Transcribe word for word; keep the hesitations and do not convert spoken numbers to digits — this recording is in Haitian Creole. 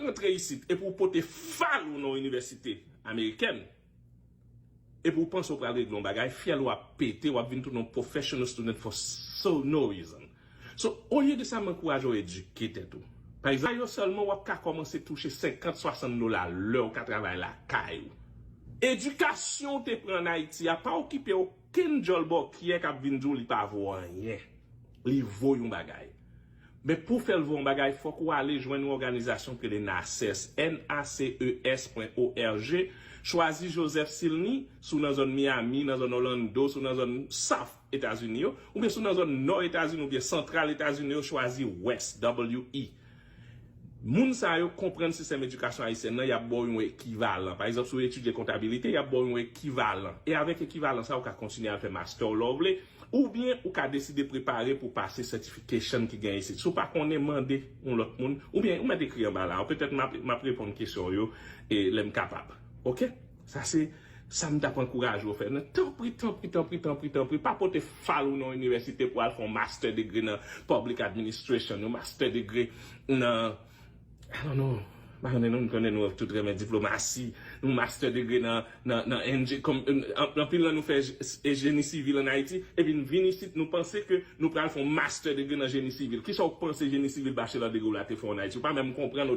antre isit epi w pote fal ou nan yon inivèsite amerikèn, epi w panse w pral regle yon bagay, fyèl ou ap pete, w ap vin tounen yon professional student for so no reason. So, olye de sa, m ankouraje w edike tèt ou. Pa egzanp, yo sèlman w ap ka kòmanse touche senkant, swasant dola lè w ka travay lakay ou. Edikasyon w te pran an Ayiti a pa okipe okenn djòl bòkyè k ap vin di w li pa vo anyen. Li vo yon bagay. Men pou fè l vo yon bagay, fòk ou ale jwenn yon òganizasyon ki rele naces, N A C E S pwen O R G. Chwazi Joseph Silny, si w nan zòn Miami, nan zòn Orlando, si w nan zòn South Etazini yo, oubyen si w nan zòn Nò Etazini oubyen Santral Etazini yo, chwazi West, W E. Moun sa yo konprann sistèm edikasyon ayisyèn nan, y ap ba w yon ekivalan. Pa egzanp, si w etidye kontabilite, y ap ba w yon ekivalan. E avèk ekivalan sa, ou ka kontinye al fè master w lè w vle, oubyen ou ka deside prepare pou pase certification ki gen isit. Si w pa konnen, mande yon lòt moun, oubyen ou mèt ekri anba la, petèt m ap, m ap reponn kesyon w yo e lè m kapab. Oke? Sa se sa m t ap ankouraje w fè. Nan, tanpri, tanpri, tanpri, tanpri, tanpri, pa pote fal ou nan yon inivèsite pou al fè yon master degree nan public administration, yon master degree nan, I don't know, m pa konnen non, m konnen nou tout renmen diplomasi, yon master degree nan, nan, nan N G, kòm, an-, anpil nan nou fè j-, e jeni sivil an Ayiti, epi n vin isit, nou panse ke nou pral fè yon master degree nan jeni sivil. Kisa w panse jeni sivil bachelor degree w la te fè w an Ayiti? Ou pa menm konprann,